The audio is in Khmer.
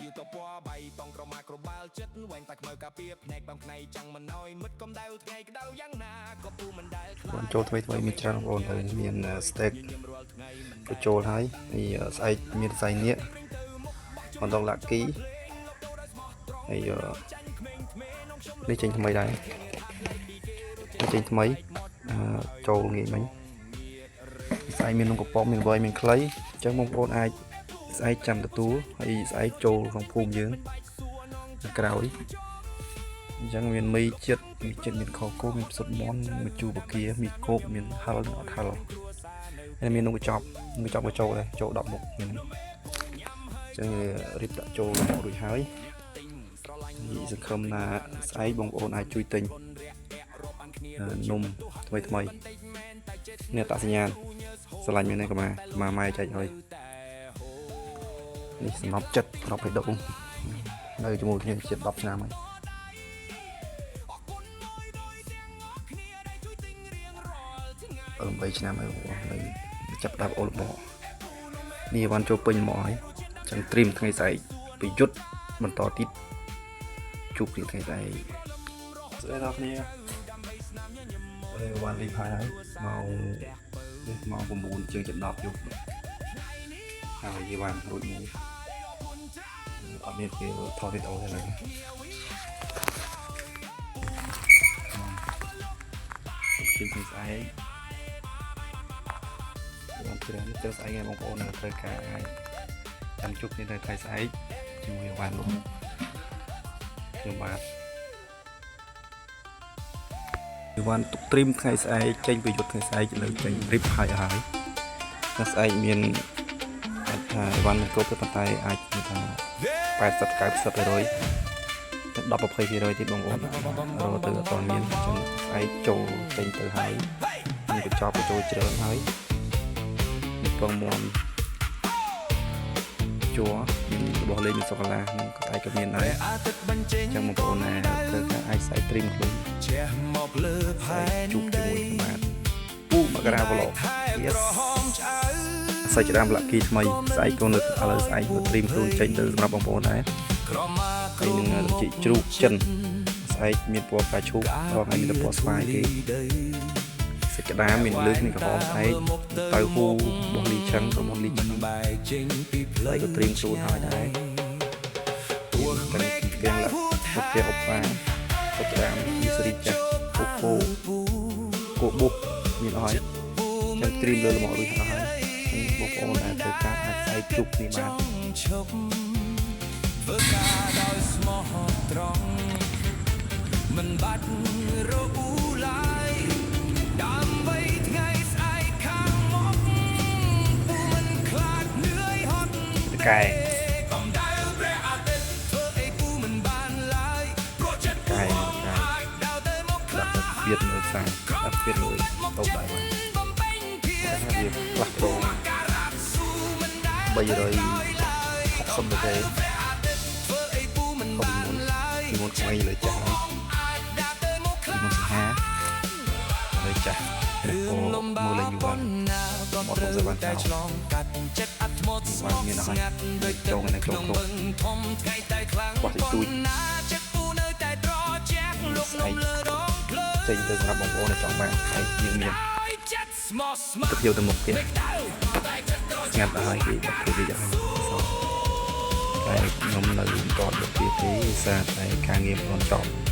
ទៀវតពណ៌បៃតងក្រមាក្របាលចិត្តវែងតែខ្មៅកាពីភ្នែកបំភ្នែកចាំងមិនអោយមិត្តកំដៅថ្ងៃក្ដៅយ៉ាងណាក៏ពូមិនដែលខ្លា បងចូលថ្មីថ្មីមានច្រើនបងប្អូនទៅមាន steak រាល់ថ្ងៃមិន បញ្ចូលហើយហើយស្អែកមានសៃនៀកបន្តឡាគីហើយនេះចេញថ្មីដែរនេះចេញថ្មីអឺចូលងាយមិញស្អែកមាននំកំប៉ុងមានវែងមានខ្លីអញ្ចឹងបងប្អូនអាចស្អែកចាំទទួលហើយស្អែកចូលក្នុងភូមិយើងខាងក្រោយអញ្ចឹងមានមីជាតិមីជាតិមានខគោមានផ្សុតមន់មានជូរបកាមីគោកមានហឹលនិងអត់ហឹល ហើយមាននំកញ្ចប់នំកញ្ចប់ក៏ចូលដែរចូល10មុខមានអញ្ចឹងរៀបដាក់ចូលមករួចហើយនេះសង្ឃឹមថាស្អែកបងប្អូនអាចជួយទិញនំថ្មីថ្មីនេះអត្តសញ្ញាណស្រឡាញ់មែនទេកម្មាកម្មាម៉ែចែកឲ្យនេះសំណប់ចិត្ត10បេះដូងនៅជាមួយគ្នាជិត10ឆ្នាំហើយអឺ8ឆ្នាំហើយបងប្អូននៅចាប់ផ្ដើមអូលបនេះអីវ៉ាន់ចូលពេញមកហើយចឹងត្រៀមថ្ងៃស្អែកប្រយុទ្ធបន្តទៀតជួបគ្នាថ្ងៃស្អែកស្ដីដល់គ្នាអីវ៉ាន់លីផាយហើយម៉ោងនេះម៉ោង9ជាងជិត10យប់ហើយអីវ៉ាន់រួចមួយអត់មានពេលថតវីដេអូទេឡើយជិះថ្ងៃស្អែក បានច្រើនទៅស្អែកឯងបងប្អូននៅត្រូវការអាចចាំជួបគ្នានៅថ្ងៃស្អែកជាមួយវ៉ាន់លោកខ្ញុំបាទវ៉ាន់ទុកត្រៀមថ្ងៃស្អែកចេញប្រយុទ្ធថ្ងៃស្អែកលើចេញរៀបហើយអស់ហើយថ្ងៃស្អែកមានអាចថាវ៉ាន់មិនគ្រប់ទេប៉ុន្តែអាចនិយាយថា80 90%ទៅ10 20%ទៀតបងប្អូនរកទៅអត់ទាន់មានអញ្ចឹងស្អែកចូលចេញទៅហើយមានកញ្ចប់បញ្ចូលច្រើនហើយ មានពងមាន់ជ័រមានរបស់លេងមានសូកូឡានិងក៏ស្អែកក៏មានដែរ អាទិត្យបញ្ចេញ អញ្ចឹងបងប្អូនណាត្រូវការអាចស្អែកត្រៀមខ្លួន ជះមកលើផែ ស្អែក ន ជួប ដី ជាមួយខ្ញុំបាទពូមករាវឡុក Yes ក្រហមឆ្អៅ សាច់ក្តាមលាក់គីថ្មីស្អែកក៏នៅឥឡូវស្អែកក៏ត្រៀមខ្លួនចេញទៅសម្រាប់បងប្អូនដែរ ក្រមា ហើយនឹងត្រជីកជ្រូកចិនស្អែកមានពណ៌ផ្កាឈូករាល់ថ្ងៃមានតែពណ៌ស្វាយគេសាច់ក្តាមមានលឺមានក្រហមស្អែកតៅហ៊ូរបស់លីឆឹងក្រុមហ៊ុនលីឆឹង បែកចេញពីផ្លូវ ស្អែកក៏ត្រៀមខ្លួនហើយដែរ ទោះ តែ មេឃ ផ្ទាំងឡាក់ផ្ទាំងអប៉ាសាច់ក្តាមយូសេរីចាស់កូកូគោបុកមានអស់ហើយចាំត្រៀមលើលមករួចហើយហើយបងប្អូនដែលត្រូវការអាចស្អែកជួបគ្នាបាន ឈប់ធ្វើការដោយស្មោះត្រង់មិនបាច់រអ៊ូឡើយដើម្បីថ្ងៃស្អែកខាងមុខពូមិនខ្លាចនឿយហត់ កែ កំដៅព្រះអាទិត្យធ្វើអីពូមិនបានឡើយព្រោះចិត្តពូ កែ អង កែ អាចដើរទៅមុខខ្លា ដាក់ទៅពៀតនៅផ្សារដាក់ពៀតលើតូបដែរបាទ បំពេញភារ ថា កិច្ច វាផ្លាស់ប្ដូរ ការ៉ាត់ស៊ូមិនដែល 360ដឺក្រេ ព្រះអាទិត្យធ្វើអីពូមិន ខុស បាន ពីមុន ឡើយ ពីមុនក្មេងលើចាស់ហើយ អាចដើរទៅមុខខ្ ពី លា មុនសង្ហាលើចាស់ រឿងលំបា មើលលេង កប៉ុ យូរបាន ណ្ណាក៏ មក ត្រូវ ទៅបាន តែឆ្លងកាត់ចិត្តអត់ធ្មត់ស្មោះ មានអស់ ស្ងាត់ដូចទឹក ចូលនៅ ក្នុង ក្នុង បឹងធំថ្ងៃតែខ្លាំង បោះតិចតួច ប៉ុណ្ណាចិត្តពូនៅតែត្រជាក់លោកនំលើដងភ្លើង ចេញទៅសម្រាប់បងប្អូនដែលចង់បានហើយយើងមាន ឲ្យចិត្តស្មោះស្ម័ ទៅភ្ញៀវទៅមុខទៀត ត្រក្ដៅតែចិត្តត្រ ស្ងាត់ទៅហើយគេបាត់ធ្វើវាយ៉ាងសោះតែខ្ញុំនៅមិនទាន់យកទៀតទេសារតែការងារមិនទាន់ចប់។